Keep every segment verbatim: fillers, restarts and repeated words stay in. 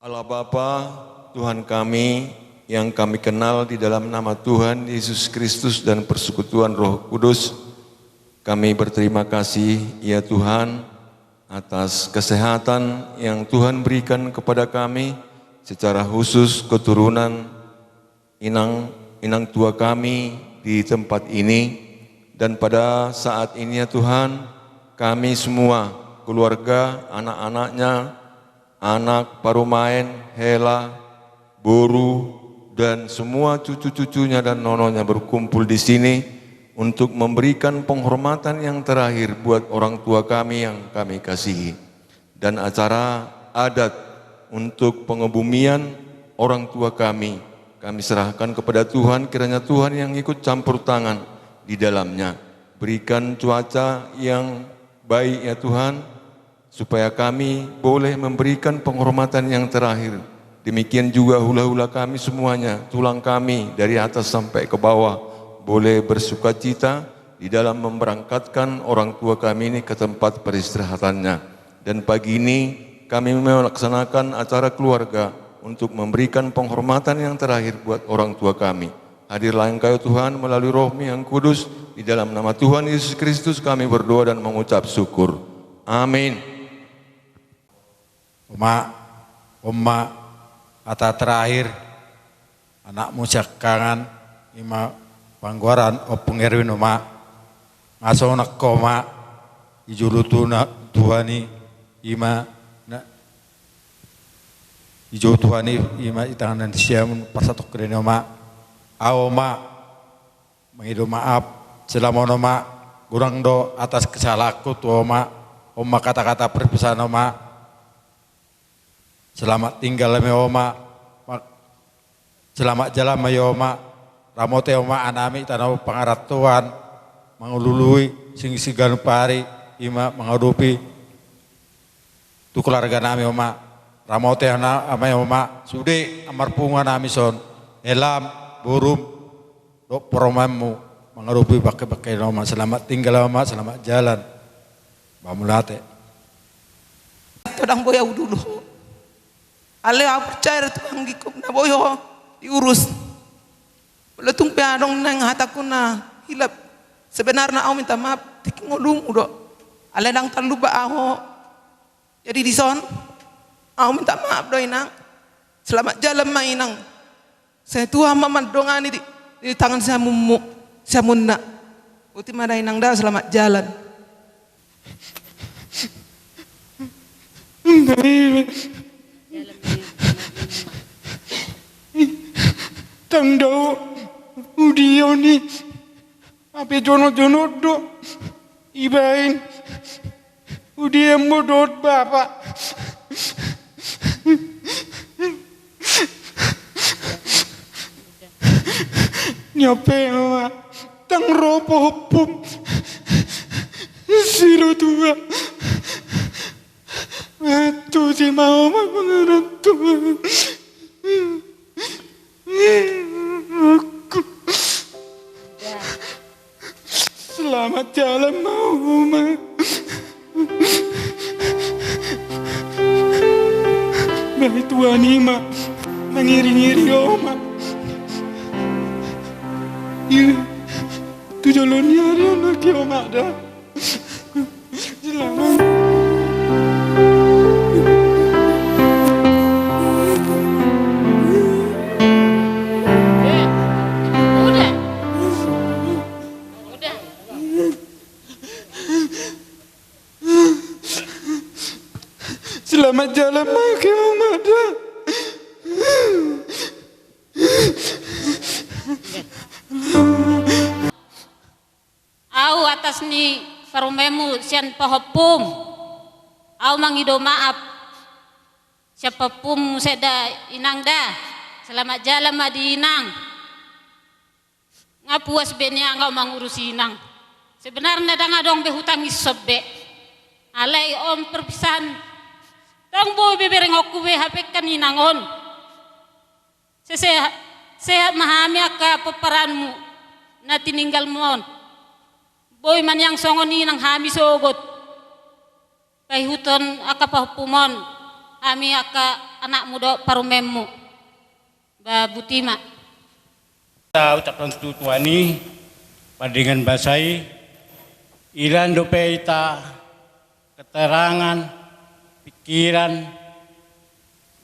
Allah Bapa, Tuhan kami, yang kami kenal di dalam nama Tuhan Yesus Kristus dan persekutuan Roh Kudus, kami berterima kasih, ya Tuhan, atas kesehatan yang Tuhan berikan kepada kami, secara khusus keturunan inang, inang tua kami di tempat ini. Dan pada saat ini, ya Tuhan, kami semua, keluarga, anak-anaknya, anak, parumaen, hela, boru, dan semua cucu-cucunya dan nononya berkumpul di sini untuk memberikan penghormatan yang terakhir buat orang tua kami yang kami kasihi. Dan acara adat untuk pengebumian orang tua kami, kami serahkan kepada Tuhan, kiranya Tuhan yang ikut campur tangan di dalamnya. Berikan cuaca yang baik, ya Tuhan, supaya kami boleh memberikan penghormatan yang terakhir. Demikian juga hula-hula kami semuanya, tulang kami dari atas sampai ke bawah, boleh bersukacita di dalam memberangkatkan orang tua kami ini ke tempat peristirahatannya. Dan pagi ini kami melaksanakan acara keluarga untuk memberikan penghormatan yang terakhir buat orang tua kami. Hadirlah Engkau, Tuhan, melalui Roh-Mu yang kudus. Di dalam nama Tuhan Yesus Kristus kami berdoa dan mengucap syukur. Amin. Oma, oma, kata terakhir, anakmu siangkangan, ima panggoaran Ompung Erwin, oma. Nga sonang ho, oma, dijou Tuhan i, ima na, dijou Tuhan i, ima di tangan ni siamun parsatongkinan i, oma. Ahu, oma, mangido maaf, selama on, oma, godang do atas kesalahanku tu ho, oma. On ma kata-kata perpisahan, oma. Selamat tinggal ma i, oma. Ma-, selamat jalan ma i, oma. Ramoti, oma, anami tano pangarantoan, mangalului sing siganup ari, ima mangadopi tu keluarga nami, oma. Ramoti ana-, ama i, oma, sude na marpungu anami son, helam, borum, dohot parumaenmu, mangadopi bangke-bangke na, oma. Selamat tinggal, oma, selamat jalan. Ba mauliate. Ndang boi ahu dulu. Alai ahu percaya do tu anggingku na boi ho diurus. Molo tung pe adong naeng hatangku na hilap, sebenarna ahu minta maaf tingki ngolungku do. Alai ndang tarlupa ahu. Jadi dison, ahu minta maaf do, inang. Selamat jalan ma, inang. Sai Tuhan ma mandongani di, di tangan siamunmu, siamunna. Boti ma da, inang, da, selamat jalan. Ndang dao udion i. Hape jonok-jonok do ibaen. Udian ma dohot bapa. Nian pe, oma, ndang ro pahompum. Siro tua. Antusi ma, oma, pangarantoan. Aku. Selamat jalan ma, oma. Bahen Tuhan i ma mangiring-iring, oma. Iya. Tu jolo ni ari, oma, da. Selamat. Udah. Udah. Selamat jalan ma, oma, da. Ahu atas ni parumaenmu sian pahompum, ahu mangido maaf sian pahompum muse da, inang, da. Selamat jalan ma di inang. Nga puas be nian ahu mangurus inang. Sebenarna ndang adong be hutangihon be. Alai on perpisahan, ndang boi be berengonku be hapengkan inang on. Sesehat, sehat ma hami angka pomparanmu na tininggalmu on. Boi ma nian songon inang hami sogot paihuthon angka pahompum on, hami angka anakmu dohot parumaenmu. Ba buti ma. Tahu tak tentu Tuhan i, pandengan basa i, ilan dope ita keterangan, pikiran,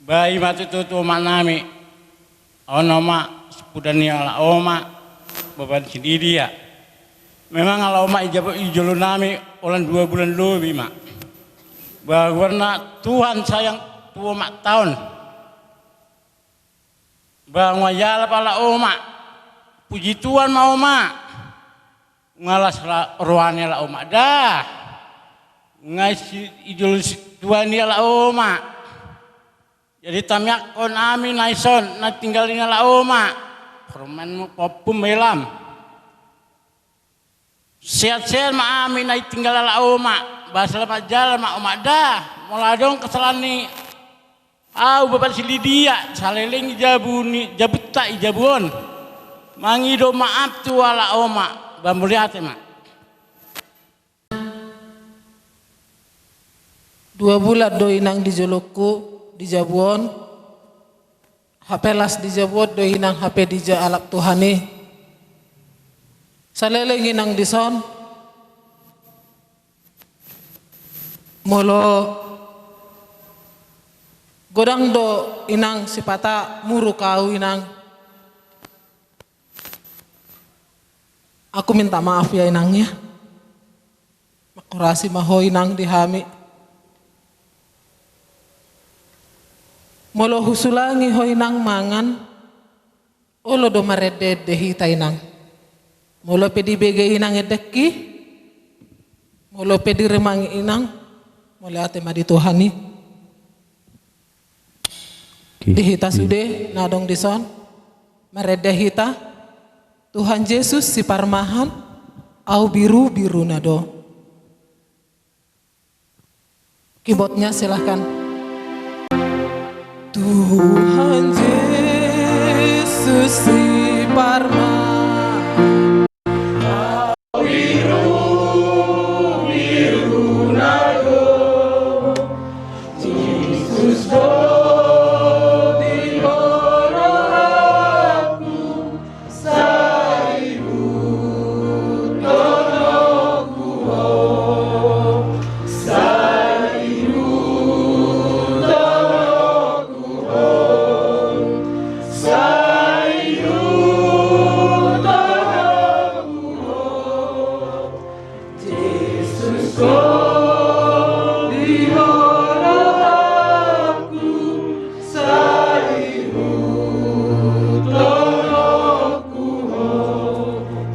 ba i ma tutu tu omak nami. Ono ma, sipudan ni ala omak, baban si Lidia. Memang ala omak i jabo i jolo nami, holan dua bulan lobi ma. Ba goarna Tuhan sayang tu omak taon. Ba nunga ialap ala omak. Puji Tuhan ma omak. Nunga las roha ni ala omak da. Nunga i jolo si Tuhan i ala omak. Jadi tamiangkon hami na dison, na tinggal ni ala omak. Parumaenmu, pahompum, helam. Sehat-sehat ma hami na tinggal ala omak. Ba selamat jalan ma omak da. Molo adong kesalahan ni au baban si Lidia, saleleng i jabu ni, jabunta i jabu on. Mangido maaf tu ala omak. Ba mauliate ma. Dua bulan do inang di jolongku di jabu on. Hape las di jabu on do inang, hape dialap Tuhan i. Saleleng inang dison. Molo godang do inang sipata muruk au inang. Aku minta maaf ya inang ya. Mangkorasi ma ho inang di hami. Molo husulangi ho inang mangan, olo do marende-ende hita inang. Molo pe dibege inang endengki, molo pe dirimangi inang, mauliate ma di Tuhan i. Di hita sude na adong dison, marende hita. Tuhan Jesus siparmahan, au biru-biruna do. Keyboardnya silahkan. Tuhan Jesus siparmahan.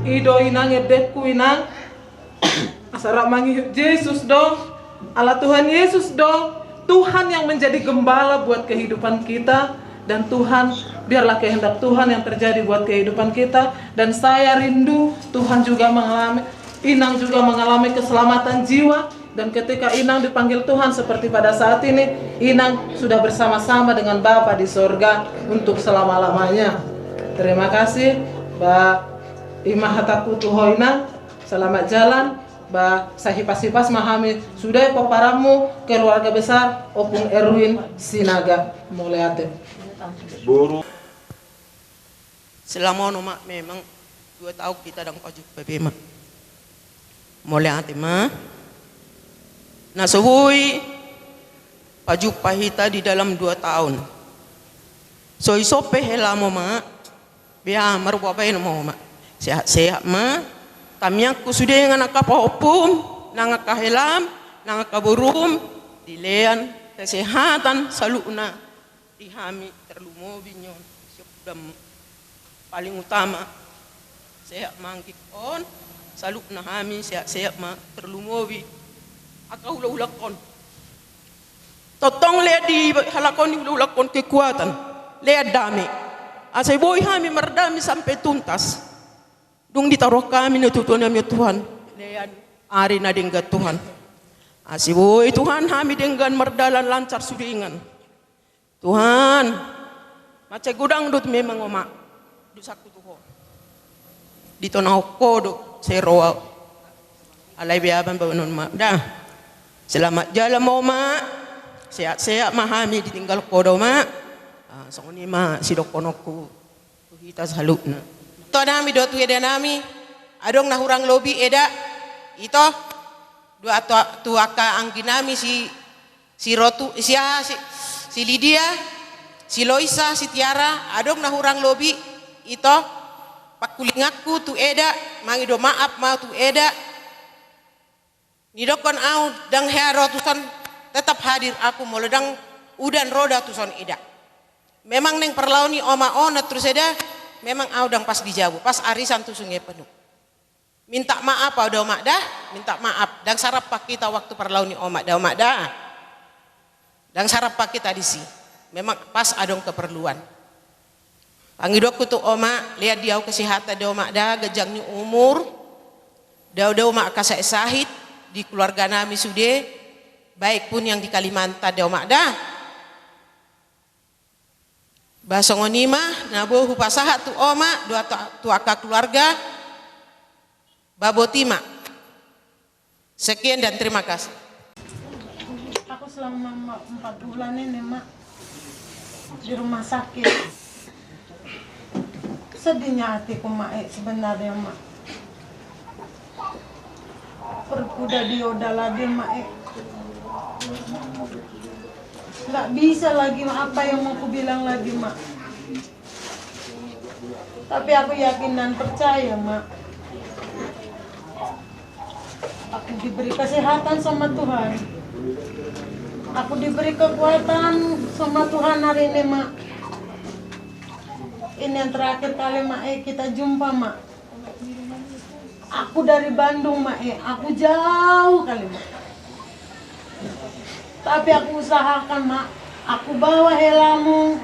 I do inang endengku inang. Asa rap mangihut Jesus do, ala Tuhan Yesus do, Tuhan yang menjadi gembala buat kehidupan kita, dan Tuhan, biarlah kehendak Tuhan yang terjadi buat kehidupan kita, dan saya rindu Tuhan juga mengalami, Inang juga mengalami keselamatan jiwa, dan ketika Inang dipanggil Tuhan seperti pada saat ini, Inang sudah bersama-sama dengan Bapa di sorga untuk selama-lamanya. Terima kasih, ba i ma hatangku tu ho Inang. Selamat jalan. Ba sai hipas-hipas ma hami sude pomparanmu, keluarga besar Ompung Erwin Sinaga. Mauliate. Boru. Selama on omak memang dua taon hita ndang pajumpa be ma. Mauliate ma. Na so boi pajumpa hita di dalam dua taon. So ison pe helam omak. Bea marboa baen ma omak. Sehat-sehat ma. Tangiangku sude nang angka pahompum, nang angka helam, nang angka borum, dilean kesehatan saluhutna di hami, tarlumobi nion siompunmu. Paling utama sehat ma anggik on, saluhutna hami sehat-sehat ma, tarlumobi angka hulahulangkon. Tongtong lean di halak on, di hulahulangkon kekuatan, lean dame. Asa boi hami mardame sampe tuntas. Dung ditaruhon hami na tutu nami Tuhan, lean ari na denggan Tuhan. Asa boi Tuhan hami denggan mardalan lancar sude ingan. Tuhan, mansai godang do memang omak dosangku tu ho. Ditonahon ho do sai ro au. Alai bea baen ma da. Selamat jalan ma omak. Sehat-sehat ma hami ditinggal ho da, Oma. Ah, songon i ma sidohononku tu hita saluhutna. Tua nami dohot tu eda nami, adong na hurang lobi eda, ito, dohot tu, tu angka anggi nami si, si Rotu, si aha, si, si Lidia, si Loisa, si Tiara, adong na hurang lobi, ito, pangkulinganku tu eda, mangido maaf ma tu eda. Nidokkon au ndang hea ro tuson, tetap hadir aku molo ndang udan ro da tuson eda. Memang naeng parlao ni Oma on, terus eda, memang au ndang pas di jabu, pas arisan tu Sungai Penuh. Minta maaf au da, Oma da, minta maaf. Ndang sarampang hita waktu parlao ni Oma da, Oma da. Ndang sarampang hita disi. Memang pas adong keperluan. Pangidoanku tu Oma, lean di au kesehatan da, Oma da, ganjang ni umur. Dao-dao ma angka sahit-sahit di keluarga nami sude, baik pun yang di Kalimantan da, Oma da. Ba songon i ma na boi hupasahat tu Oma dohot tu, tu angka keluarga. Ba boti ma. Sekian dan terima kasih. Aku selama empat bulan ini, Mak, di rumah sakit. Sedihnya hatiku, Mak, eh, sebenarnya, Mak. Perutku udah dioda lagi, Mak, eh. Nggak bisa lagi, Mak, apa yang mau kubilang lagi, Mak. Tapi aku yakin dan percaya, Mak. Aku diberi kesehatan sama Tuhan. Aku diberi kekuatan sama Tuhan hari ini, Mak. Ini yang terakhir kali, Mak, eh, kita jumpa, Mak. Aku dari Bandung, Mak, eh. Aku jauh kali, Mak. Tapi aku usahakan, Mak. Aku bawa Helamu,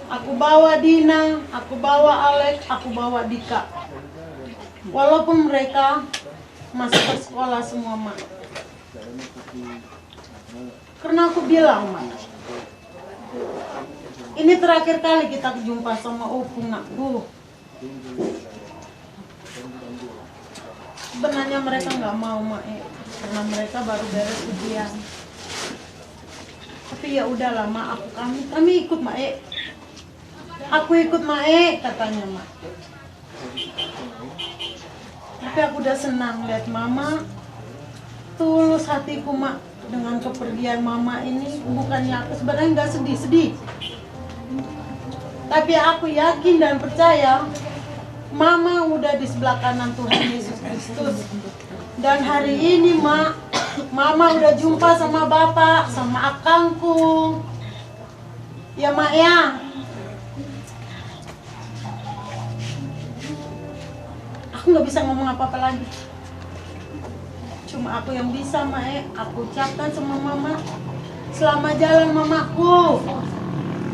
aku bawa Dina, aku bawa Alex, aku bawa Dika. Walaupun mereka masih bersekolah semua, Mak. Karena aku bilang, Mak, ini terakhir kali kita jumpa sama Opung, Nakku. Sebenarnya mereka nggak mau, Mak, eh, karena mereka baru beres ujian. Tapi ya udahlah, Mak, aku, kami, kami ikut, Mak, eh. Aku ikut, Mak, eh, katanya, Mak. Tapi aku udah senang lihat Mama. Tulus hatiku, Mak, dengan kepergian Mama ini. Bukannya aku sebenarnya nggak sedih, sedih. Tapi aku yakin dan percaya Mama udah di sebelah kanan Tuhan Yesus Kristus. Dan hari ini, Mak, Mama udah jumpa sama Bapak, sama akangku. Ya, Mak, ya. Aku nggak bisa ngomong apa-apa lagi. Cuma aku yang bisa, Mak, eh. Aku ucapkan sama Mama, selamat jalan, Mamaku.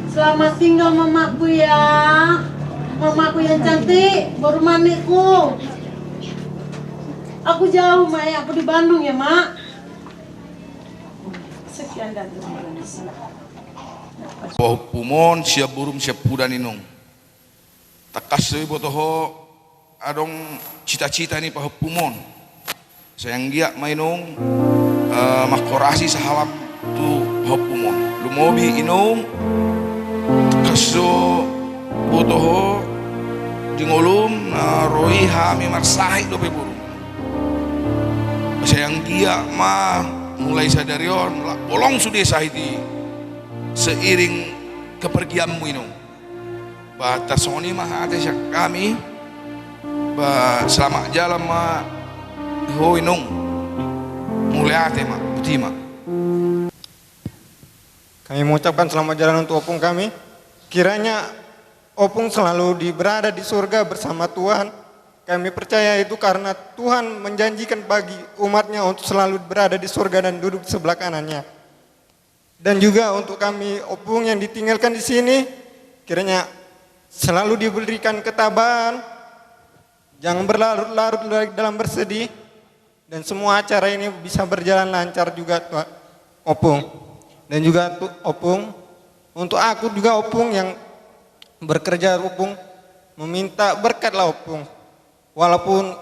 Selamat tinggal, Mamaku, ya. Mamaku yang cantik, boru manikku. Aku jauh, Mak, eh. Aku di Bandung, ya, Mak. Sekian dan terima kasih. Pahompum on sian borum sian pudam, Inong. Tangkas do diboto ho adong cita-cita ni pahompum on. Sai anggiat ma, Inong, eh, manghorasi sahalak tu pahompum on. Lumobi, Inong, tangkas do diboto ho di ngolum na ro i hami marsahit dope borum. Sai anggiat ma mulai sadari on, la bolong sude sahit i seiring kepergianmu, Inong. Ba tarsongon i ma hata sian hami. Ba selamat jalan ma ho, Inong. Mauliate ma, boti ma. Kami mengucapkan selamat jalan untuk opung kami. Kiranya opung selalu di, berada di surga bersama Tuhan. Kami percaya itu karena Tuhan menjanjikan bagi umatnya untuk selalu berada di surga dan duduk di sebelah kanannya. Dan juga untuk kami opung yang ditinggalkan di sini, kiranya selalu diberikan ketabahan, jangan berlarut-larut lagi dalam bersedih, dan semua acara ini bisa berjalan lancar juga, Tuan, opung. Dan juga tu, opung, untuk aku juga, opung, yang bekerja, opung, meminta berkatlah, opung. Walaupun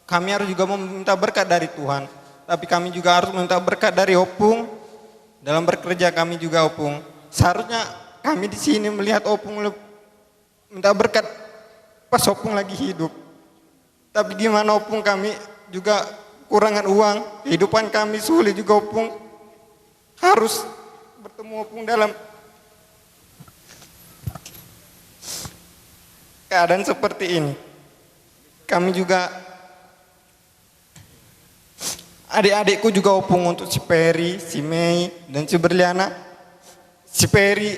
kami harus juga meminta berkat dari Tuhan, tapi kami juga harus meminta berkat dari opung. dalam bekerja kami juga, Opung. Seharusnya kami di sini melihat Opung leb-, minta berkat pas Opung lagi hidup. Tapi gimana, Opung, kami juga kurangan uang, kehidupan kami sulit juga, Opung. Harus bertemu Opung dalam keadaan seperti ini. Kami juga, adik-adikku juga, Opung, untuk si Peri, si Mei, dan si Berliana. Si Peri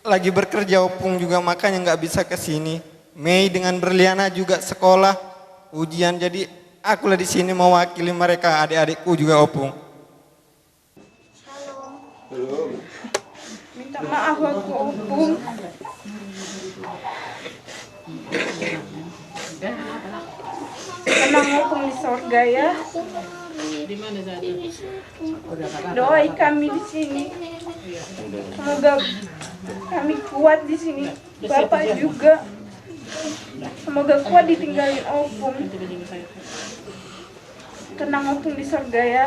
lagi bekerja, Opung, juga, makanya nggak bisa ke sini. Mei dengan Berliana juga sekolah, ujian, jadi akulah di sini mewakili mereka, adik-adikku juga, Opung. Minta maaf aku, Opung. Tenang, Opung, di sorga, ya. Doai kami di sini. Semoga kami kuat di sini. Bapak juga. Semoga kuat ditinggalin Opung. Tenang, Opung, di sorga, ya.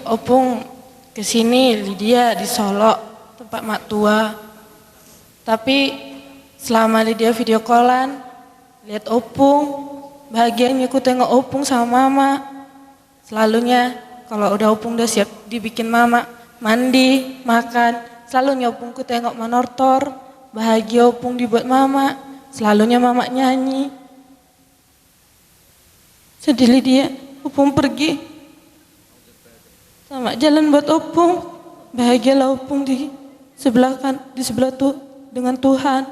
Opung kesini, Lidia di Solok, tempat mak tua. Tapi selama Lidia video callan, lihat Opung, bahagianya ku tengok Opung sama mama. Selalunya kalau udah Opung udah siap dibikin mama, mandi, makan, selalunya Opung ku tengok manortor, bahagia Opung dibuat mama, selalunya mama nyanyi. Sedih Lidia, Opung pergi. Selamat jalan buat Opung. Bahagialah Opung di sebelah kan, di sebelah tu, dengan Tuhan.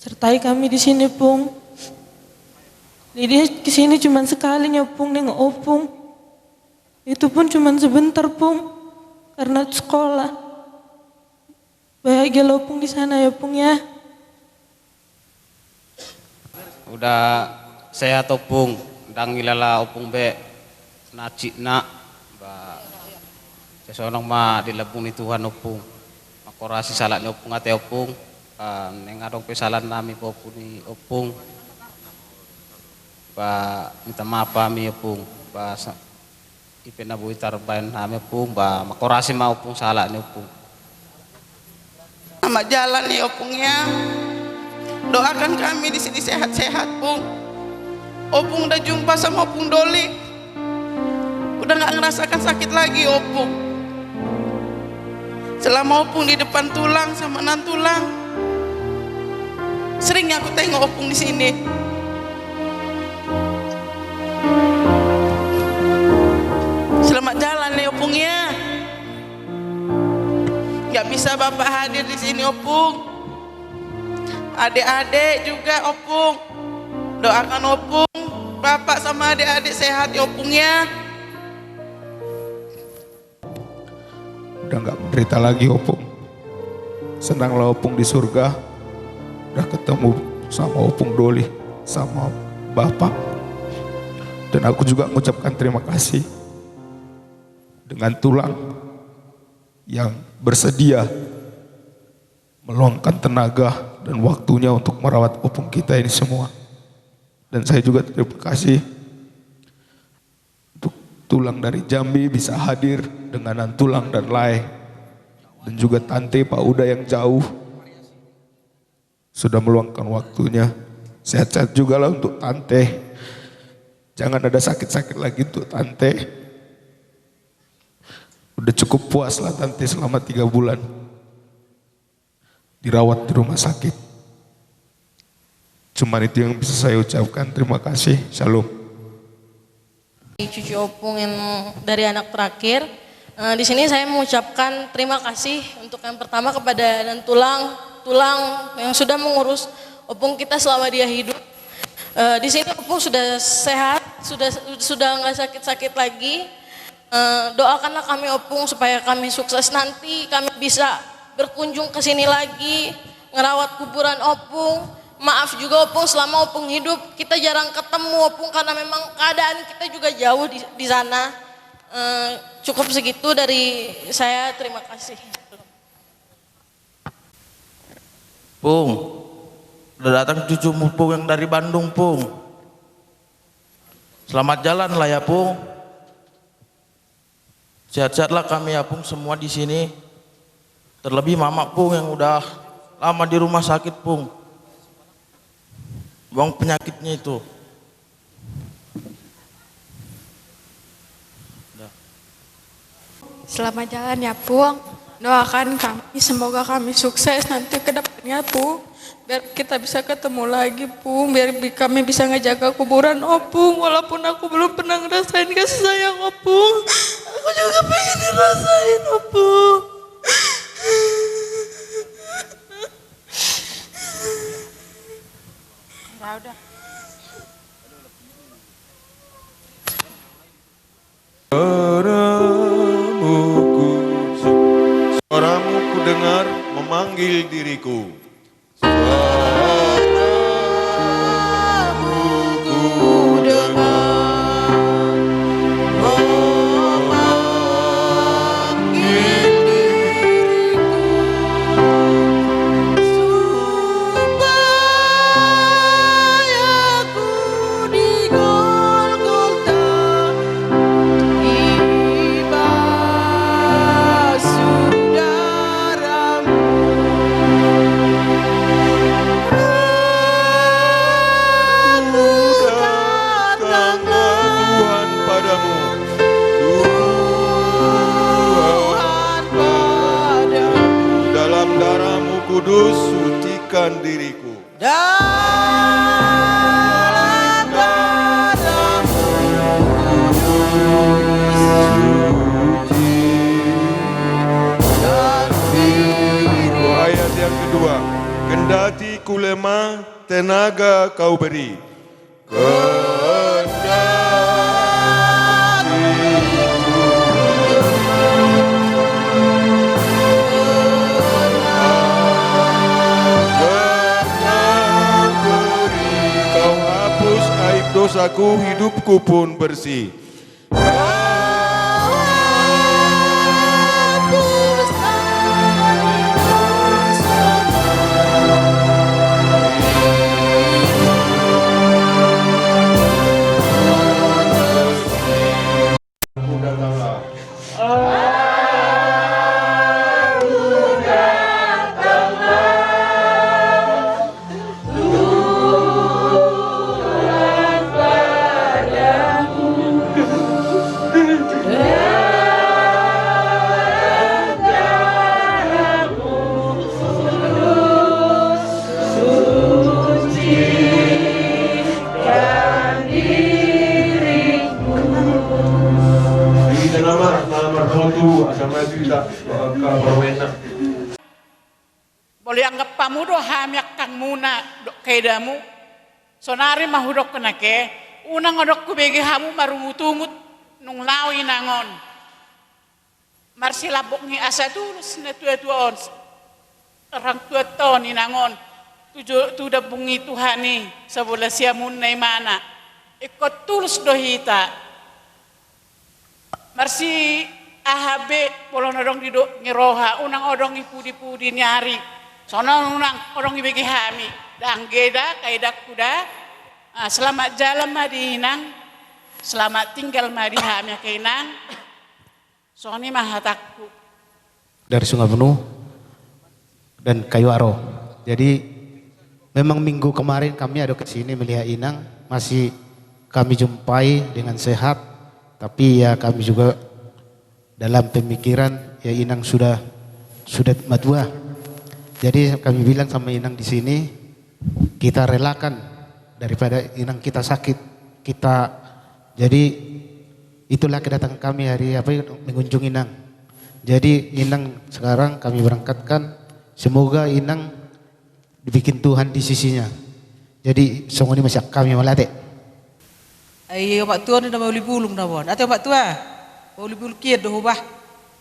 Sertai kami di sini, Pung. Lidia ke sini cuma sekali nya, Pung, nengok Opung. Itu pun cuma sebentar, Pung. Karena sekolah. Bahagia lo, Pung, di sana ya, Pung, ya. Udah sehat, Opung. Ndang ilala Opung be na cik na. Ba, songon ma dilambung ni Tuhan, Opung. Mangkorasi salat ni Opung ate, Opung. Ah, neng adong pe salat nami, Opung, ni Opung. Ba, minta maaf hami, Opung. Ba, sa-, i pe na boi tarbaen hami, Opung, ba, mangkorasi ma, Opung, salat ni Opung. Selamat jalan ya, Opung, ya. Doakan kami di sini sehat-sehat, Pung. Opung udah jumpa sama Opung Doli. Udah nggak ngerasakan sakit lagi, Opung. Selama Opung di depan tulang sama nantulang, sering aku tengok Opung di sini. Selamat jalan ya, Opung, ya. Nggak bisa Bapak hadir di sini, Opung. Adik-adik juga, Opung. Doakan Opung, Bapak sama adik-adik sehat ya, Opung, ya. Udah nggak menderita lagi, Opung. Senanglah Opung di surga. Udah ketemu sama Opung Doli, sama Bapak. Dan aku juga mengucapkan terima kasih dengan tulang yang bersedia meluangkan tenaga dan waktunya untuk merawat Opung kita ini semua. Dan saya juga terima kasih untuk tulang dari Jambi bisa hadir dengan nantulang dan lae. Dan juga tante Pak Uda yang jauh sudah meluangkan waktunya. Sehat-sehat juga lah untuk tante. Jangan ada sakit-sakit lagi untuk tante. Udah cukup puas lah tante selama tiga bulan dirawat di rumah sakit. Cuman itu yang bisa saya ucapkan. Terima kasih. Shalom. Cucu Opung yang dari anak terakhir. Eh, di sini saya mengucapkan terima kasih untuk yang pertama kepada nantulang, tulang yang sudah mengurus Opung kita selama dia hidup. Eh, di sini Opung sudah sehat, sudah, sudah nggak sakit-sakit lagi. Eh, doakanlah kami, Opung, supaya kami sukses nanti, kami bisa berkunjung ke sini lagi, ngerawat kuburan Opung. Maaf juga, Opung, selama Opung hidup, kita jarang ketemu, Opung, karena memang keadaan kita juga jauh di, di sana. Eh, cukup segitu dari saya, terima kasih. Pung, udah datang cucumu, Pung, yang dari Bandung, Pung. Selamat jalan lah ya, Pung. Sehat-sehatlah kami ya, Pung, semua di sini. Terlebih Mama, Pung, yang udah lama di rumah sakit, Pung. Buang penyakitnya itu. Dah. Selamat jalan ya, Pung. Doakan kami, semoga kami sukses nanti ke depannya, Pung. Biar kita bisa ketemu lagi, Pung. Biar bi-, kami bisa ngejaga kuburan Opung. Walaupun aku belum pernah ngerasain kasih sayang Opung, aku juga pengen ngerasain, Opung. Udah, udah. Suaramu ku, suaramu ku dengar memanggil diriku. Suaramu ku dengar memanggil diriku. Supaya di Golgota, di basuh darah-Mu. Aku datanglah, Tuhan, padamu. Tuhan, padamu. Dalam darah-Mu kudus, sucikan diriku. Dalam darah-Mu kudus, sucikan diriku. Ayat yang kedua. Kendati ku lemah, tenaga Kau beri. Kendati ku lemah, Kau hapus aib dosaku, hidupku pun bersih. Kau hapus aib dosaku. Aku datanglah. Aku datanglah. Tuhan, padamu. Dalam darah-Mu kudus, sucikan diriku. Di dalam nama, nama Tuhan, asa maju kita, eh, ke permainan. Molo ianggap hamu do hami angkangmuna dohot kedamu, sonari ma hudok nangkin, unang adong hubege hamu marungutungut nung laho inang on. Marsilambok ni asa tulus natuatua on, orang tuanta on inang on, tu jo-, tu lambung ni Tuhan i, sabola siamunna imana, ingkon tulus do hita. Marsi aha be, molo na adong didok ni roha, unang adong i pudipudi ni ari. Songon on unang adong ibege hami. Dang geda, kaidakku da. Ah, selamat jalan ma di inang. Selamat tinggal ma di hami angka inang. Songon i ma hatangku. Dari Sungabnu dan Kayu Aro. Jadi, memang minggu kemarin kami ada ke sini melihat inang, masih kami jumpai dengan sehat, tapi ya kami juga dalam pemikiran, ya inang sudah, sudah matua. Jadi kami bilang sama inang di sini, kita relakan daripada inang kita sakit, kita, jadi itulah kedatangan kami hari apa, mengunjungi inang. Jadi inang sekarang kami berangkatkan, semoga inang dibikin Tuhan di sisinya. Jadi songon i ma sian hami, mauliate. Ai omak tua ni na mauli bulung na bon. Ate omak tua. Mauli bulung hian do ho bah.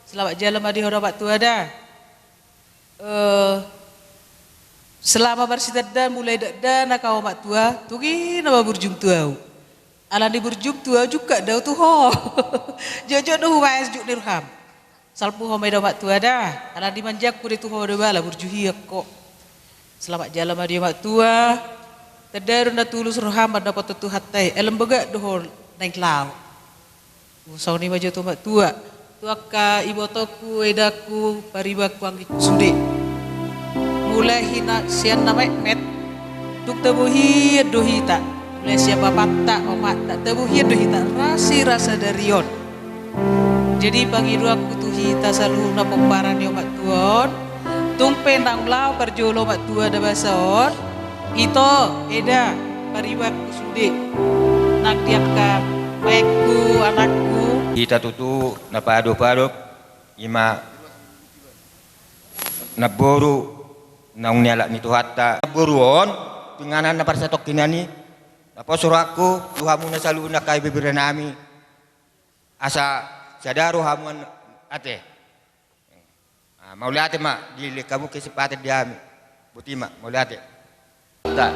Selamat jalan ma di ho omak tua da. Eh, selama marsitandaan mulai dakdanak au omak tua, tongtong i nama burju tu au. Alani burju tu au jungkat do au tu ho. Jotjot do hubaen juk ni roham. Salpu ho ma i da omak tua da. Alani manjangkon do tu ho do bala burju hian ho. Selamat jalan ma di omak tua. Tanda do na tulus roham mandapothon Tuhanta i. Ai lembaga do ho naeng laho. Songon i ma jo tu omak tua, tu angka ibotongku, edangku, paribanku, anggingku sude. Mulai hina sian na metmet, dung tabohian do hita. Mulai sian bapanta, omanta, tabohian do hita, rasi rasa dari on. Jadi pangidoanku tu hita saluhutna pomparan ni omak tua on, tung pe naung laho parjolo omak tua na basa on, ito, eda, paribanku sude, nang di angka baengku, anakku. Hita tutu na paadop-adop, ima namboru naung nialap ni Tuhanta. Namboru on, tu inganan na parsatongkinan i, naposo rohangku tu hamu na saluhutna angka ibebere nami. Asa sada rohamu an-, ate. Ah, mauliate ma, dilehon hamu kesempatan di hami. Boti ma, mauliate. Ta.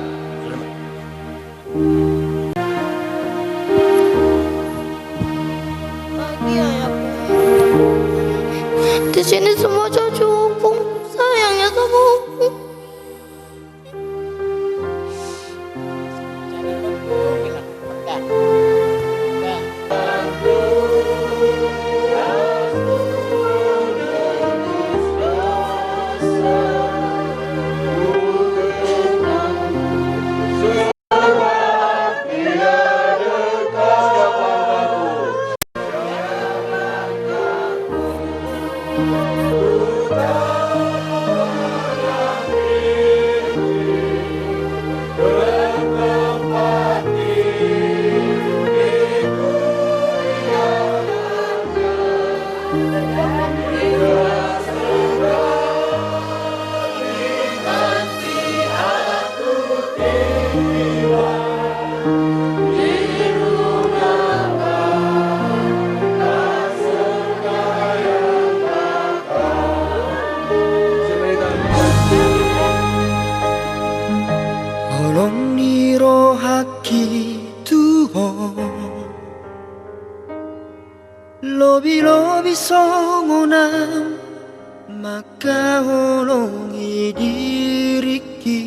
Di sini semua cocok, sayangnya sama. Holong ni rohangki tu ho, lobi-lobi songon ahu mangkaholongi diringki.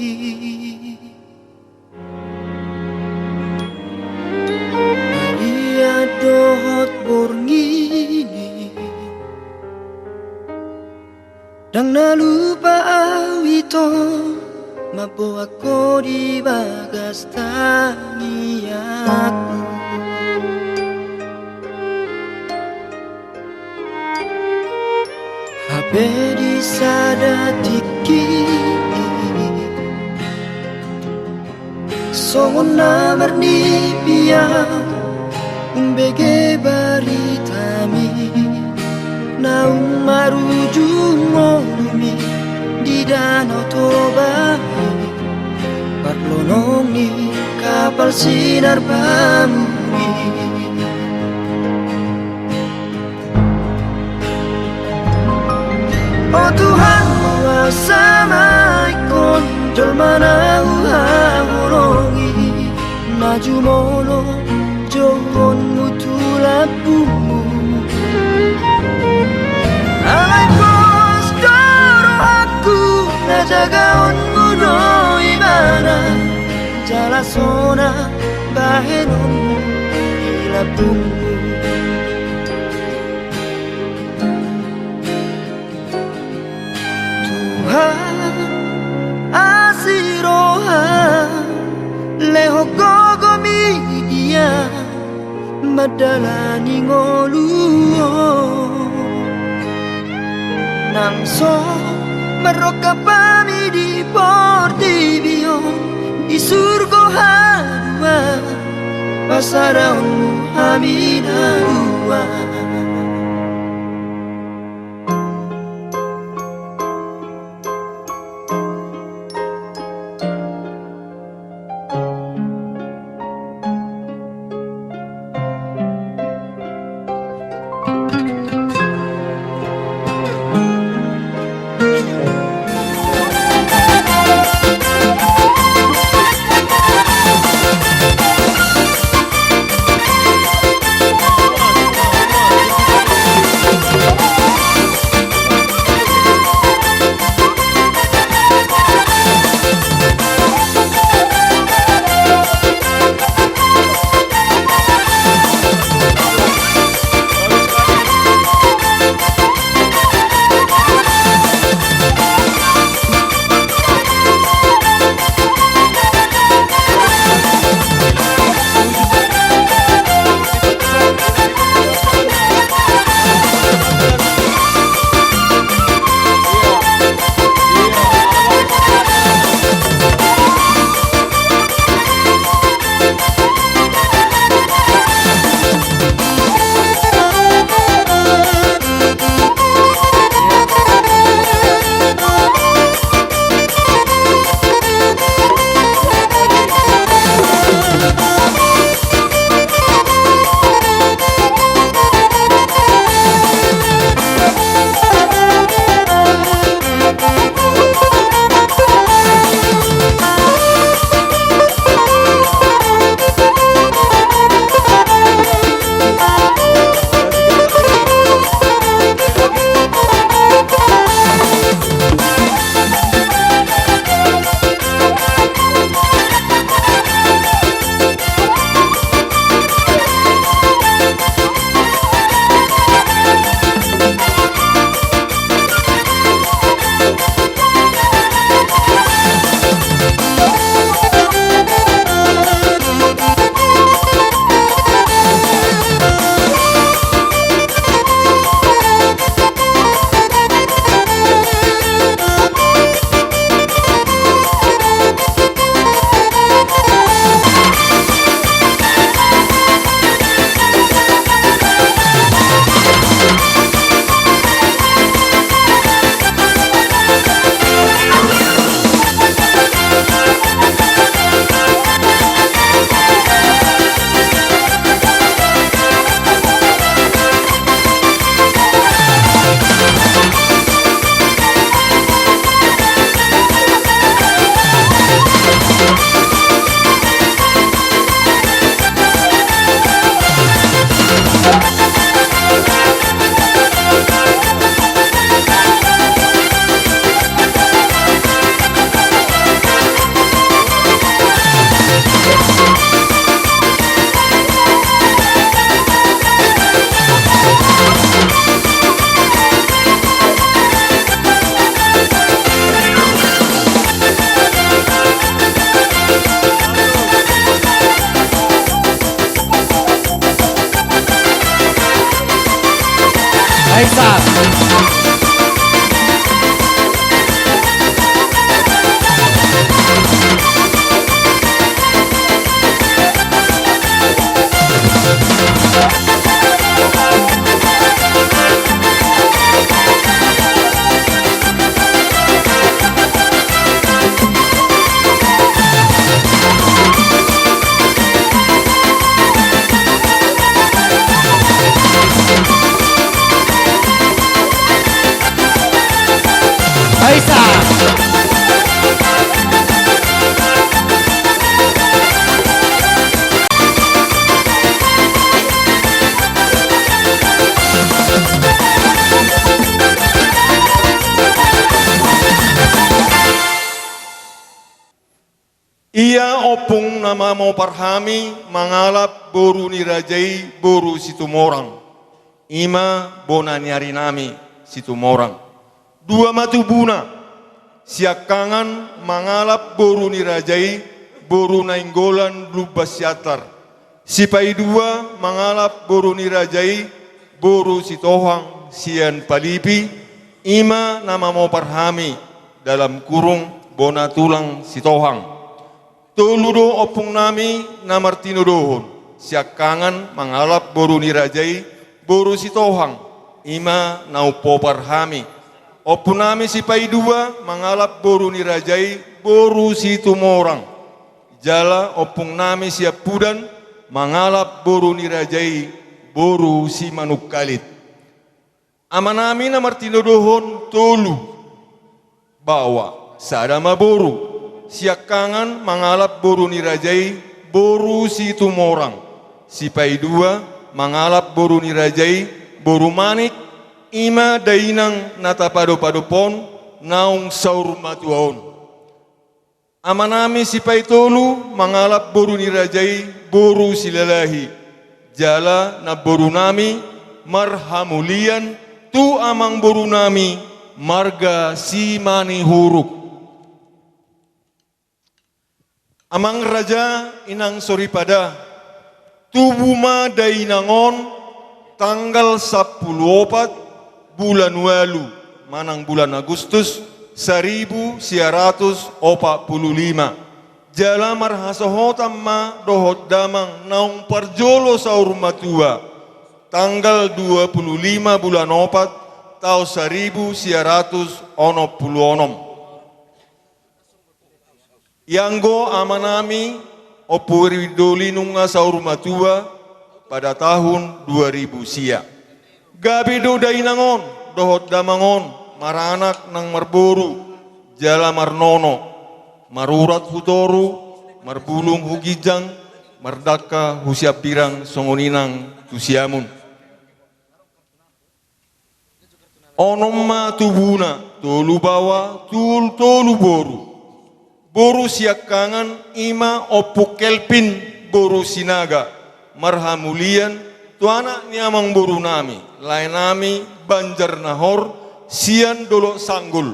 Badia dohot borngin i, ndang na lupa ahu ito, mamboan ho di bagas tangiangku. Hape di sada tingki, songon na marnipian, umbege baritami, naung marujung ngolumi di Danau Toba i. Parlonong ni kapal sinar bamuri. O Tuhan, huasamaion jolma na huhaholongi, na jumolo jouonmu tu lambungmu. Alai pos do rohangku na jagaonmu do ibana, jala sonang bahenonmu di lambungmu. Tuhan, asi roham, lehon gogo ma di dia mandalani ngolu on. Nang so marrongkap hami di portibi on, di surgo haduan, pasadahonmu hami na dua. Aisan. Aisan. Ia ompung na mamompar hami mangalap boru ni raja i, boru Situmorang, i ma bona ni ari nami Situmorang. Dua ma tubuna, siangkangan mangalap boru ni raja i, boru Nainggolan Lumban Siantar. Sipaidua mangalap boru ni raja i, boru Sitohang sian Palipi, i ma na mamompar hami, dalam kurung, bona tulang Sitohang. Tolu do ompung nami na martinodohon, siangkangan mangalap boru ni raja i, boru Sitohang, i ma na umpopar hami. Ompung nami sipaidua mangalap boru ni raja i, boru Situmorang. Jala ompung nami siampudan mangalap boru ni raja i, boru Simanungkalit. Ama nami na martinodohon tolu baoa, sada ma boru. Siangkangan mangalap boru ni raja i, boru Situmorang. Sipaidua mangalap boru ni raja i, boru Manik, i ma dainang na tapadopadop on, naung saur matua on. Ama nami sipaitolu mangalap boru ni raja i, boru Silalahi. Jala namboru nami marhamulian tu amangboru nami marga Simanihuruk. Amang raja, inang soripada, tubu ma dainang on tanggal sampulu opat bulan ualu, manang bulan Agustus, saribu sia ratus opat pulu lima. Jala marhasohotan ma dohot damang naung parjolo saur matua, tanggal dua pulu lima bulan opat, taon saribu sia ratus onom pulu onom. Ianggo ama nami Ompu Ridoli nunga saur matua pada tahun dua ribu sia. Gabe do dainang on dohot damang on maranak nang marboru jala marnono, marurat hu toru, marbulung hu ginjang, mardangka hu siambirang songon i nang tu siamun. Onom ma tubuna, tolu baoa, tul-, tolu boru. Boru siangkangan i ma Ompu Kelvin boru Sinaga, marhamulian tu anak ni amangboru nami, lae nami Banjar Nahor, sian Dolok Sanggul.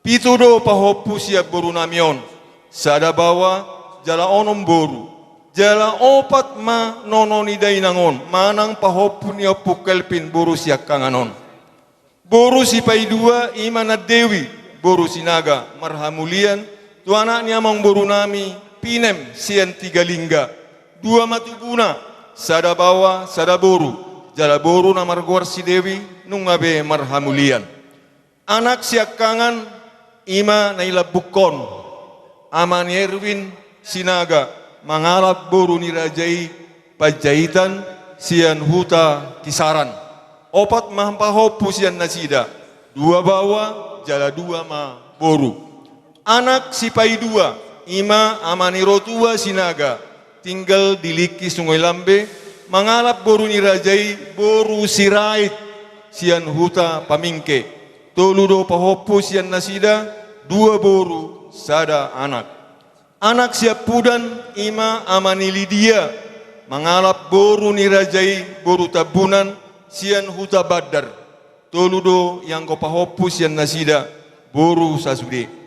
Pitu do pahompu sian boru nami on, sada baoa jala onom boru, jala opat ma nono ni dainang on, manang pahompu ni Ompu Kelvin boru siangkangan on. Boru sipaidua i ma Nandewi boru Sinaga, marhamulian tu anak ni amangboru nami Pinem sian Tigalingga. Dua ma tubuna, sada baoa, sada boru, jala boru na margoar si Dewi nunga be marhamulian. Anak siangkangan i ma na i lambungkon, ama ni Erwin Sinaga, mangalap boru ni raja i Panjaitan sian huta Kisaran. Opat ma pahompu sian nasida, dua baoa jala dua ma boru. Anak sipaidua i ma ama ni Rotua Sinaga, tinggal di Lingki Sungai Lambe, mangalap boru ni raja i boru Sirait sian huta Pamingke. Tolu do pahompu sian nasida, dua boru, sada anak. Anak siampudan i ma ama ni Lidia, mangalap boru ni raja i boru Tambunan sian huta Bandar. Tolu do ianggo pahompu sian nasida, boru sasude.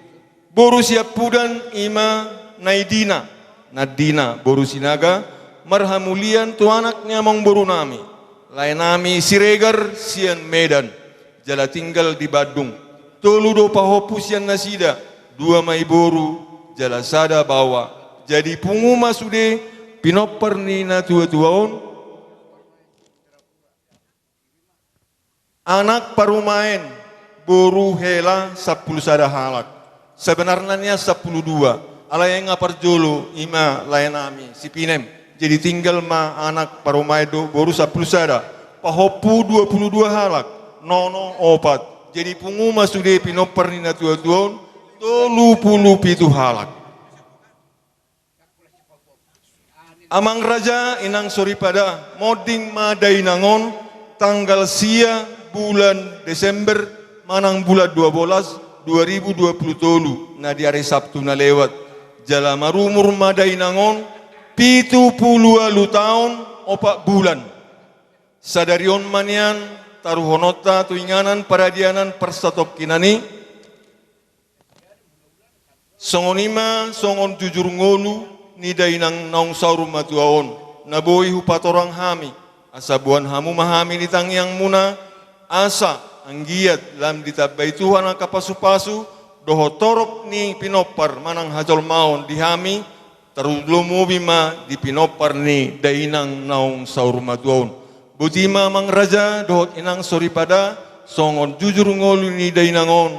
Boru siampudan i ma Naidina, Nandina boru Sinaga, marhamulian tu anak ni amangboru nami, Laenami Siregar sian Medan, jala tinggal di Bandung. Tolu do pahompu sian nasida, dua ma i boru, jala sada baoa. Jadi pungu ma sude pinompar ni natuatua on. Anak parumaen, boru hela sampulu sada halak. Sebenarna nian sampulu dua. Alai nga parjolo, ima laenami si Pinem. Jadi tinggal ma anak parumaen dohot boru sampulu sada. Pahompu dua pulu dua halak. Nono opat. Jadi pungu ma sude pinompar ni natuatua on tolu pulu pitu halak. Amang raja, inang soripada, monding ma dainang on tanggal sia bulan Desember manang bulan dua bolas dua ribu dua pulu tolu, na di ari Sabtu na lewat. Jala marumur ma dainang on pitu pulu ualu taon opat bulan. Sadari on ma nian taruhononta tu inganan paradianan parsatongkinan i. Songon i ma songon jujur ngolu ni dainang naung saur matua on, na boi hupatorang hami, asa boan hamu ma hami di tangiangmuna, asa anggiat lam ditambai Tuhan angka pasupasu dohot torop ni pinompar manang hajolmaon di hami, tarlumobi ma di pinompar ni dainang naung saur matua on. Boti ma amang raja dohot inang soripada, songon jujur ngolu ni dainang on,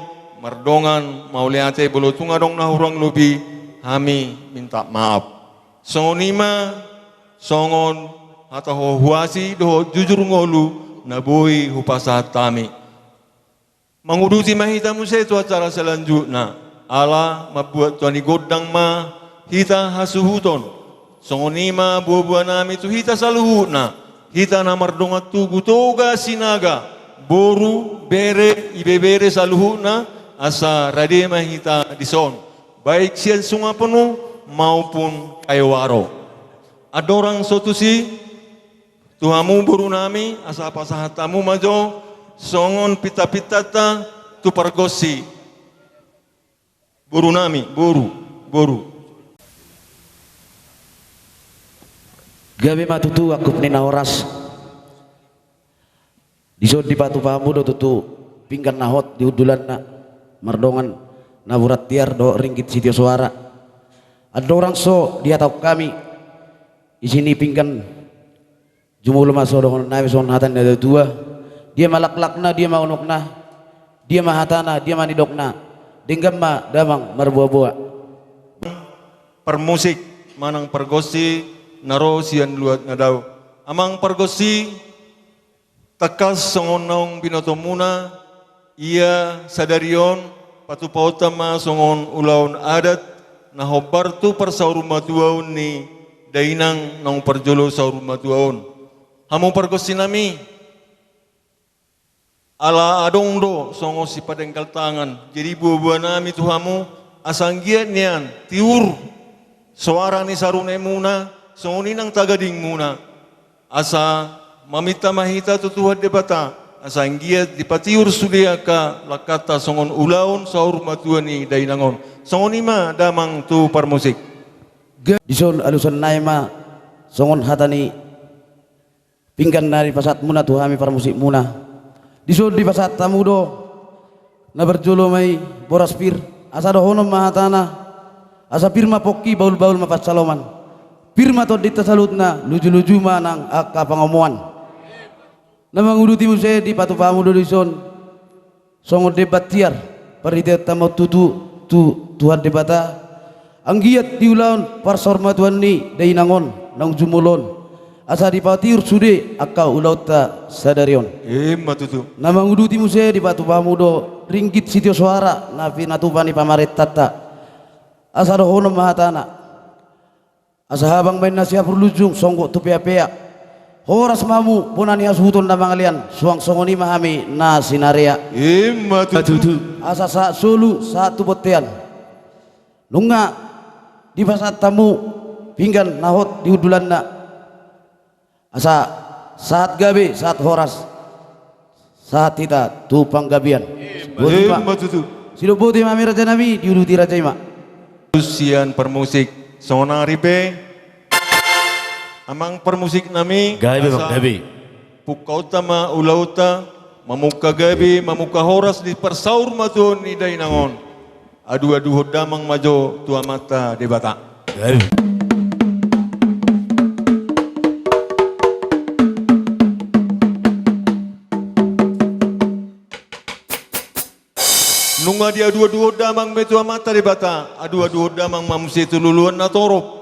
mardongan mauliate, molo tung adong na hurang lobi, hami minta maaf. Songon i ma songon hata huhuasi dohot jujur ngolu na boi hupasahat hami. Manguduti ma hita muse tu acara salanjutna, ala mambuat tua ni gondang ma hita hasuhuton. Songon i ma boaboanami tu hita saluhutna, hita na mardongan tubu Toga Sinaga, boru, bere, ibebere saluhutna, asa rade ma hita dison, baik sian Sungaponu maupun Kaiowaro. Andorang so tusi, tu hamu borunami, asa pasahat hamu ma jo songon pintapintanta tu pargonsi. Borunami, boru, boru. Gabe ma tutu angkup ni na horas. Dison dipatupa hamu do tutu pinggan na hot di hundulanna, mardongan napuran tiar dohot ringgit sitio soara. Andorang so dihatahon hami isi ni pinggan, jumolo ma so dohononnami songon hata ni natuatua: Dia ma laklakna, dia ma unokna, dia ma hatana, dia ma nidokna, denggan ma damang marboaboa. Parmusik manang pargonsi na ro sian luat na dao. Amang pargonsi, tangkas songon naung binotomuna, ia sadari on patupaonta ma songon ulaon adat na hombar tu parsaurmatuaon ni dainang naung parjolo saurmatua on. Hamu pargonsinami, ala adong do songon sipadenggal tangan, jadi boaboanami tu hamu, asa anggiat nian tiur soara ni sarunemuna, songon i nang tagadingmuna. Asa maminta ma hita tu Tuhan Debata, asa anggiat dipatiur sude angka langkanta songon ulaon saurmatua ni dainang on. Songon i ma damang tu parmusik. Dison alusannami ma songon hata ni pinggan na dipasahatmuna tu hami parmusikmuna. Dison dipasahat hamu do na parjolo ma i boras pir, asa dohonon ma hatana: Asa pir ma pongki, bahulbahul ma pansalongan. Pir ma tondinta saluhutna, lujuluju ma nang angka pangomoan. Na manguduti muse dipatupa hamu do dison songon demban tiar, parhitean tamba tutu tu Tuhan Debata, anggiat di ulaon parsaurmatuaon ni dainang on naung jumolo on, asa dipatiur sude angka ulaonta sadari on. Ima tutu. Na manguduti muse dipatupa hamu do ringgit sitio soara na pinatupa ni pamarentanta. Asa dohonon ma hatana: Asa habang ma inna siapur lunjung, songgop tu peapea. Horas ma hamu bona ni hasuhuton na mangalean, suang songon i ma hami na sinarea. Ima tutu. Asa sahat solu, sahat tu bontean. Nunga dipasahat hamu pinggan na hot di hundulanna, asa sahat gabe, sahat horas, sahat hita tu panggabean. Ima tutu. Sidok boti ma hami rajanami, diuduti raja i ma. Sian parmusik, songon ari pe. Amang parmusiknami, gabe, asa gabe. Pungkaonta ma ulaonta, mamungka gabe, mamungka horas di parsaurmatuaon ni dainang on. Adu-aduhon damang ma jo tu Amanta Debata. Nunga diadu-aduhon damang ma i tu Amanta Debata, adu-aduhon damang ma muse tu luluan na torop.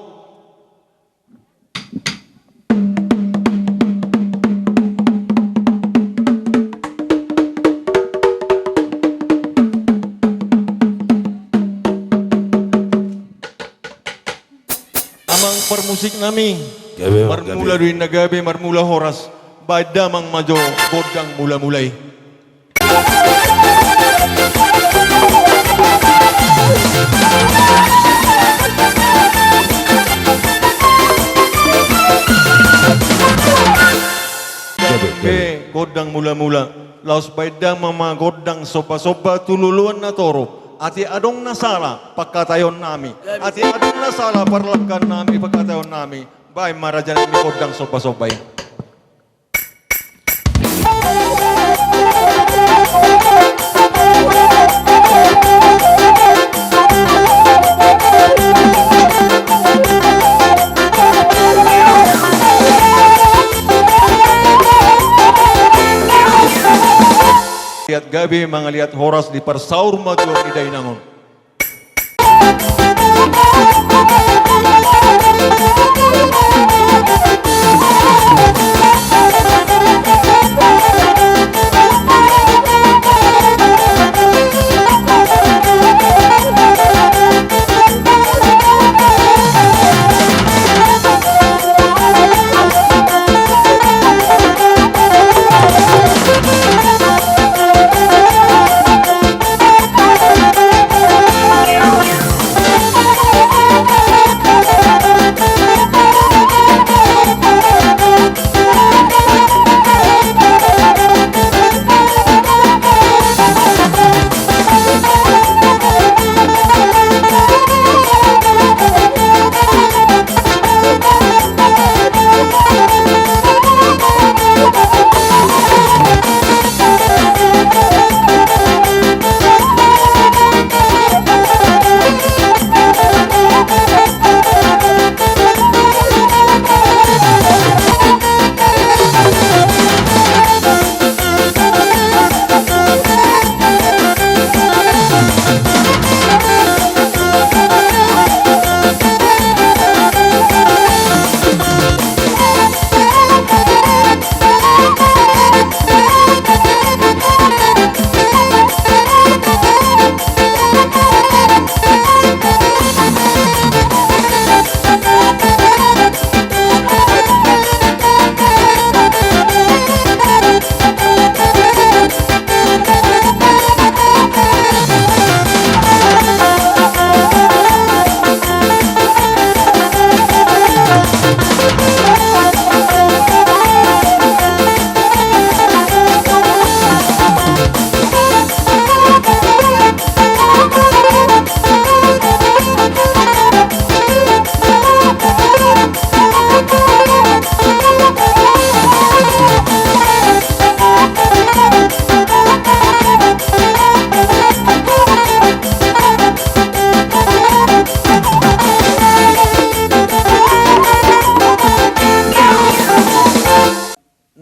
Amang parmusik nami. Gabe, marmula gabe. Do inna gabe, marmula horas. Baen damang ma jo gondang mula-mula i. Gabe, gabe. Gondang mula-mula. Laos baen damang ma gondang somba-somba tu luluan na torop. Atik adong na sala pangkataion nami. Gabe. Atik adong na sala parlangkan nami, pangkataion nami. Baen ma raja nami gondang somba-somba i. Mangaliat gabe, mangaliat horas di parsaurmatuaon ni dainang on.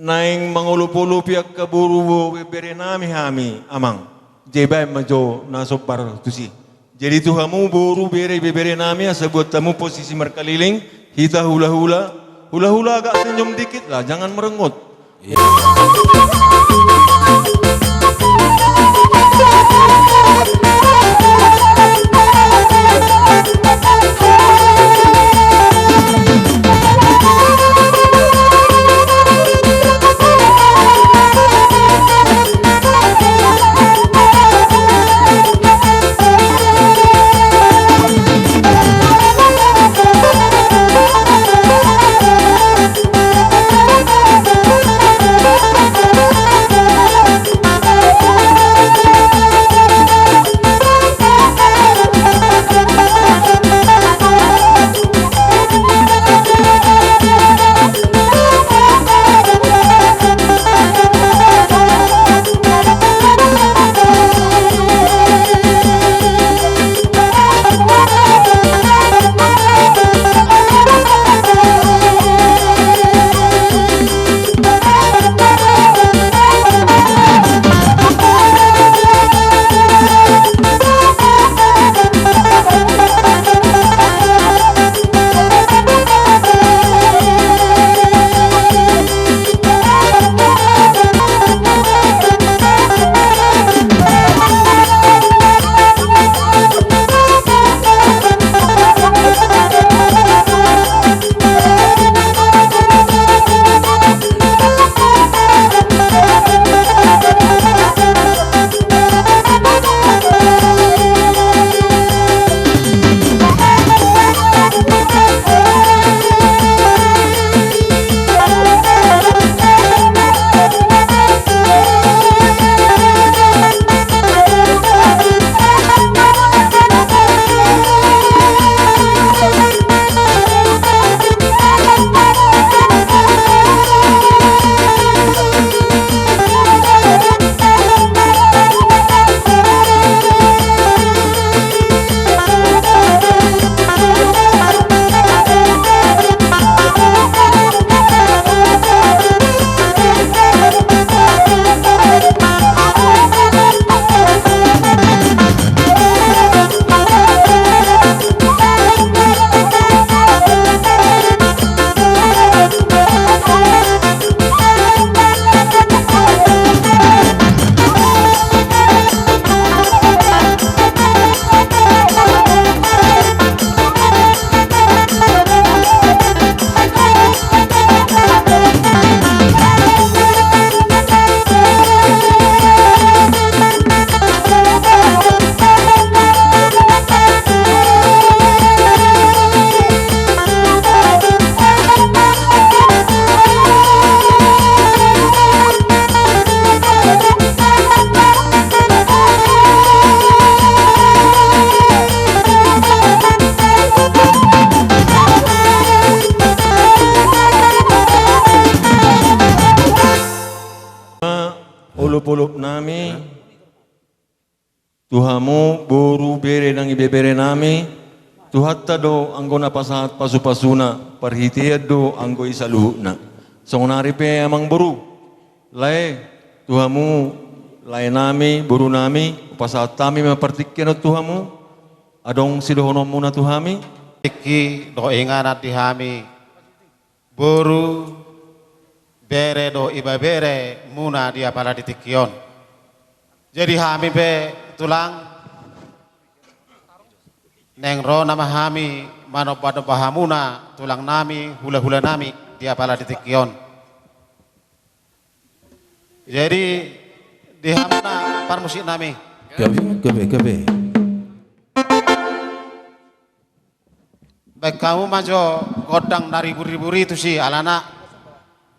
Naeng mangolop-olopi angka boru, bebere nami hami, amang. Jadi baen ma jo na sombar tusi. Jadi tu hamu boru, bere, bebere nami, asa buat hamu posisi markaliling, hita hula-hula. Hula-hula agak senyum dikit lah, jangan merengut. Olopolop nami tu hamu boru bere nang ibebere nami, Tuhanta do anggo na pasahat pasupasuna, parhitean do anggo i saluhutna. Songon nari pe amang boru, lae tu hamu, lae nami, boru nami, hupasahat hami ma partingkian on tu hamu, adong sidohononmuna tu hami. Tingki dohot inganan di hami boru, bere dohot ibebere muna di apala di tingki on. Jadi hami pe tulang, naeng ro nama hami manombanomba hamuna tulang nami, hulahula nami di apala di tingki on. Jadi di hamuna parmusik nami. Gabe, gabe, gabe. Baen hamu ma jo gondang na ribur-ribur i tusi, alana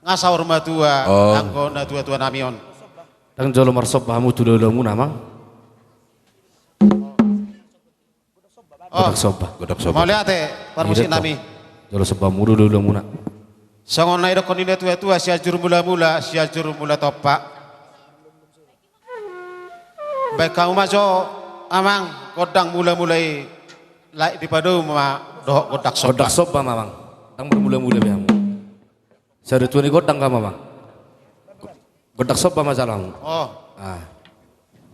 nga saur matua. Oh. Anggo na tuatua nami on. Ndang jolo marsomba hamu tu hulahula muna, amang? Oh. Godang somba. Godang somba. Mauliate parmusik nami. Jolo somba muna tu hulahula muna. Songon na didokkon ni na tuatua, Sianjur Mulamula, Sianjur Mula Tompa. Baen hamu ma jo, amang, gondang mulamula i, lae dipadomu ma dohot gondang somba. Gondang somba ma, amang. Ndang marmulamula be hamu. Sai do tua ni gondang hamu, amang. Gondang somba ma jala hamu. Oh. Ah.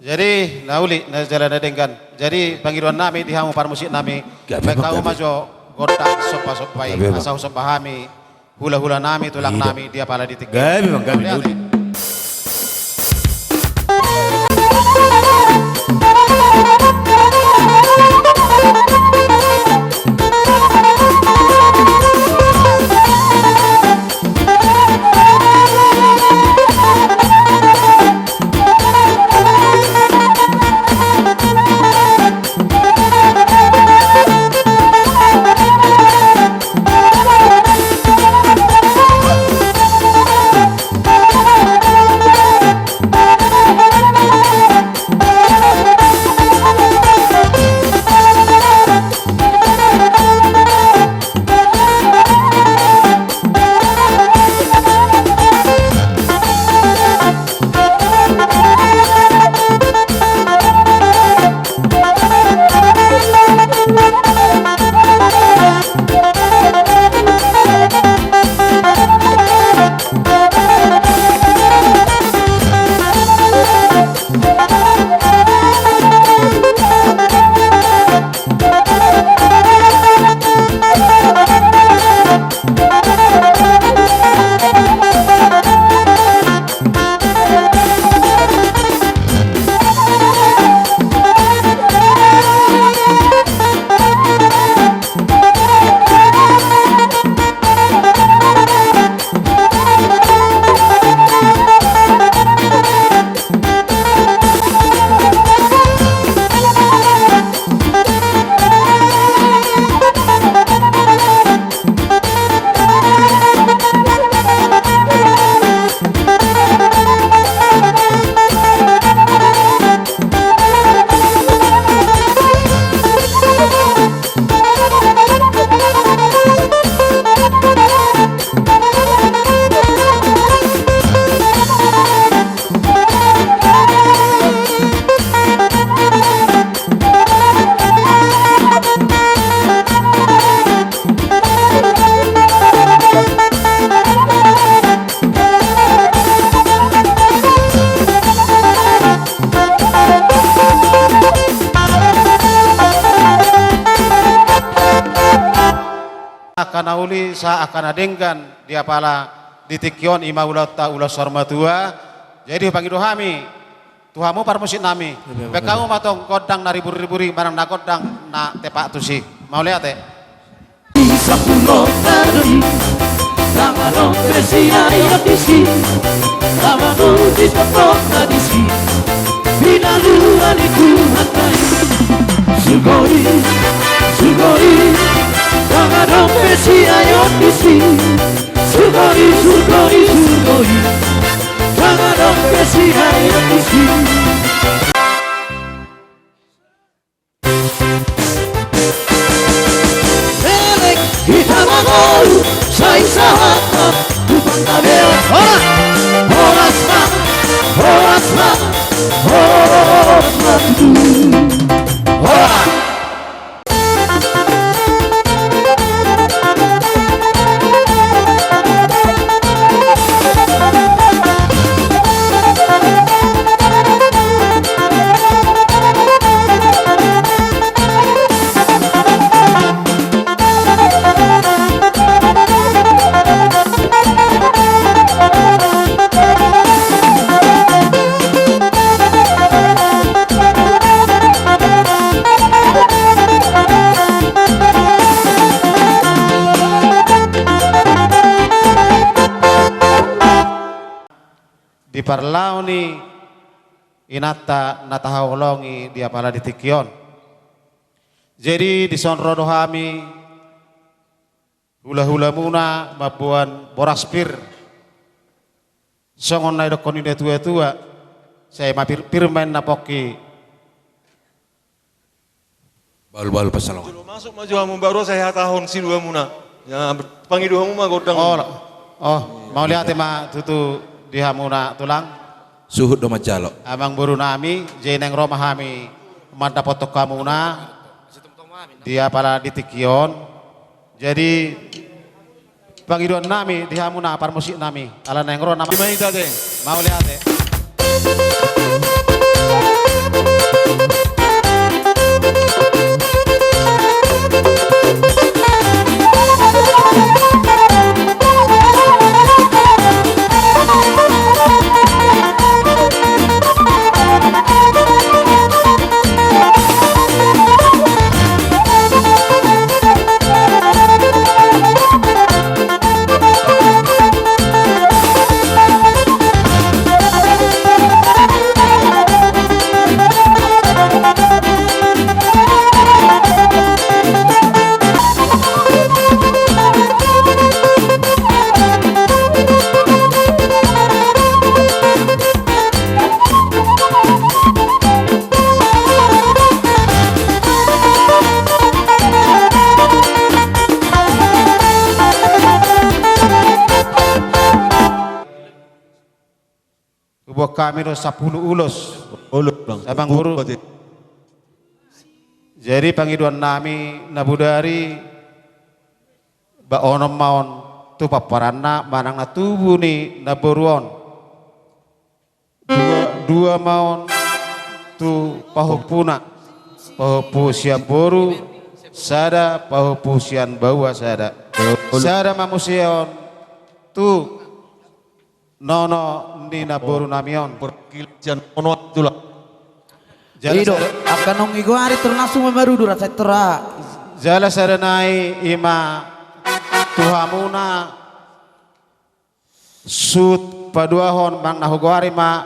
Jadi na uli, na jala na denggan. Jadi pangidoan nami di hamu parmusik nami. Gabe, baen hamu ma jo gondang sombasomba i, asa husomba hami hulahula nami, tulang nami di apala di tingki. Gabe, amang, gabe, na uli. Angka na uli, sa angka na denggan di apala di tingki on, i ma ulaonta ulaon saur matua. Jadi hupangido hami tu hamu parmusik nami, baen hamu ma tong gondang na ribur-ribur i manang na gondang na tepak tusi. Mauliate. Di sampulonna do i, ndang adong be siayon disi. Ndang adong di sampulonna disi. Pinaluan ni Tuhanta i. Surgo i, surgo i, ndang adong be siayon disi. Surgo i, surgo i, surgo i, ndang adong be siayon disi. Elek hita mangolu, sai sahat ma tu panggabean. Horas, horas ma, horas parlao ni inanta na tahaholongi di apala di tingki on. Jadi dison ro do hami hulahulamuna mamboan boras pir. Songon na didokkon ni natua-tua, sai ma pir, pir ma inna pongki. Bahul-bahul pansalongan. Jolo masuk ma jo hamu baru, sai hatahon siluamuna. Ya, pangido hamu ma gondang. Oh, oh, mauliate ma tutu di hamuna tulang. Suhut do manjalo. Amangboru nami, jadi naeng ro ma hami mandapothon hamuna di apala di tingki on. Jadi pangidoan nami di hamuna parmusik nami, ala naeng ro nama. Ima ita te. Mauliate. Huboan hami do sampulu ulos. Ulos, Bang. Amangboru. Jadi pangidoan nami na bodari, baonon ma on tu pomparanna manang na tubu ni namboru on. Dua, dua ma on tu pahompuna, pahompu sian boru sada, pahompu sian baoa sada. Sada ma muse on tu nono ni namboru nami on. Perwakilan sian nono tulang. Jala i do, sada, angka naung i goari termasuk ma marudu rasa tora. Jala sada nai ima tu hamuna. Suhut paduahon manang na hugoari ma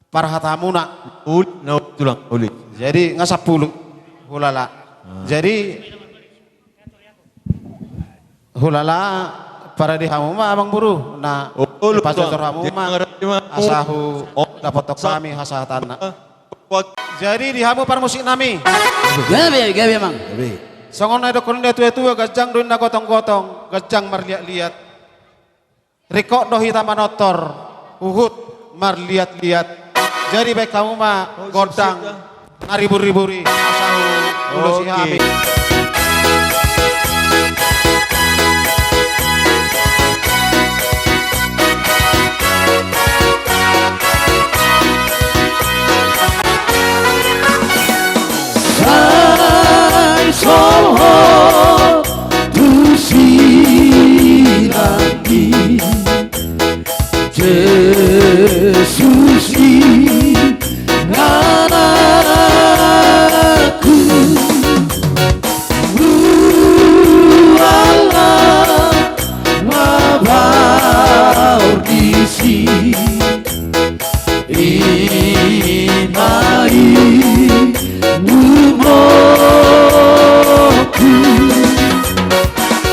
parhatamuna. Uli, na uli tulang, uli. Jadi nga sampulu. Hulala. Ah. Jadi hulala parade hamu ma amangboru. Na, oh, uli, pasotor hamu ma. Jadi, asa hudapothon hami hasahatanna. Ah. Jadi di hamu parmusik nami. Gabe, gabe, Amang. Gabe. Songon na didokkon ni natuatua, ganjang do inna gotonggotong, ganjang marliatliat. Ringkot do hita manortor, huhut marliatliat. Jadi baen hamu ma gondang na ribur-ribur i, asa huulosi hami. Sai sohot tu silangit Jesus i nganakku. Huala ma baor disi. Ima i numokku.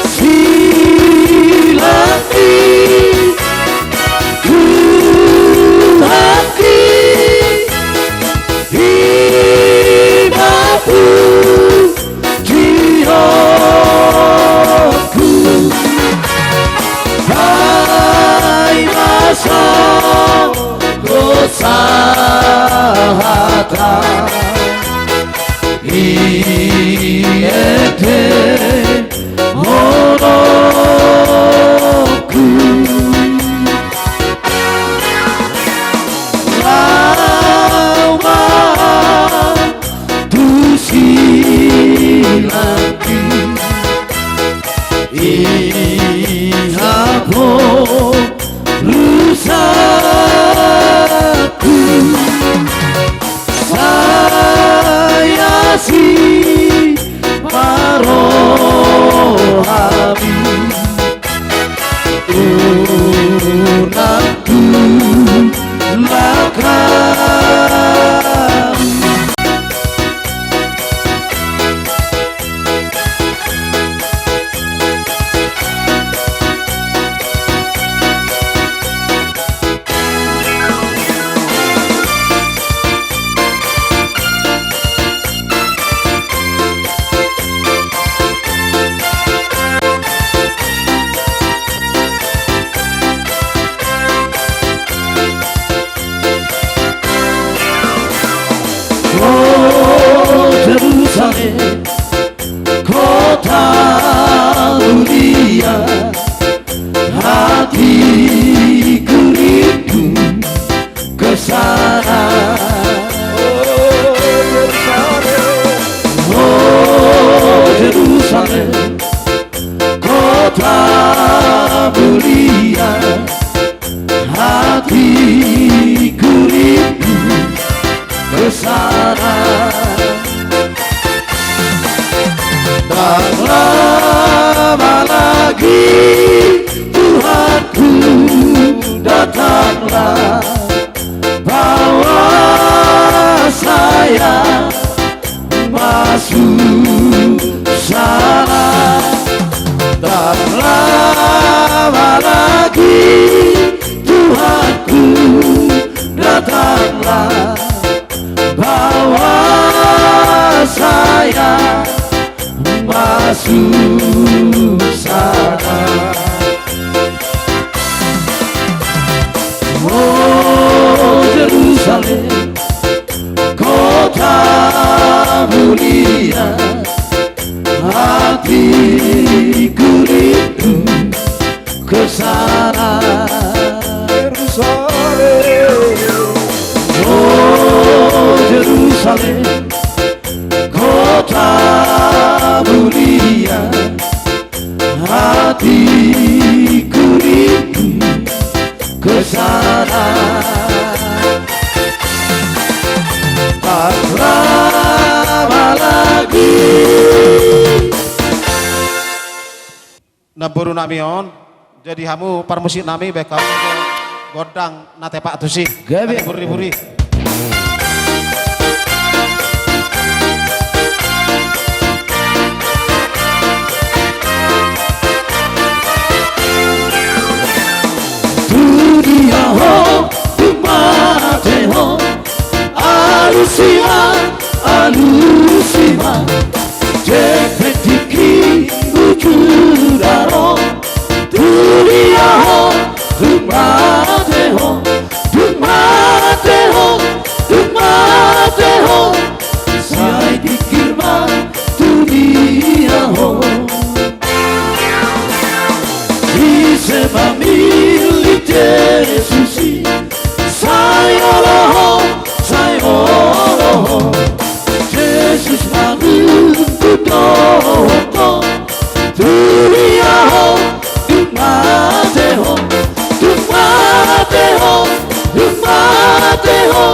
Silang ni Tuhan i, ima pu jionku. Sai ma songon sahata i ende monokku. Laho ma tu silangit i haporusakku. Sai asi ma rohami unang tu Kota mulia, hatiku rindu ke sana. Oh Jerusalem, oh Jerusalem, kota mulia, hatiku rindu ke sana. Tak lama lagi, Tuhanku, datanglah, bawa saya masuk sana. Tak lama lagi, Tuhanku, datanglah, bawa saya masuk sana. Oh Jerusalem, kota mulia, hatiku rindu ke sana. Jerusalem, oh Jerusalem, kota mulia, hatiku rindu ke sana. Tak lama lagi. Namboru nami on, jadi hamu parmusik nami, baen hamu gondang na tepat tusi. Gabe. Buri-buri. Tudia ho, tung mate ho, alusi ma, alusi ma. Jekpek tingki uju daro. Tudia ho, tung mate ho, tung mate ho, tung mate ho. Sai tingkir ma tudia ho. Ise ma milik Jesus i, sai olo ho, sai olo ho. Jesus ma milik do ho. Tudia ho, tung mate ho, tung mate ho, tung mate ho.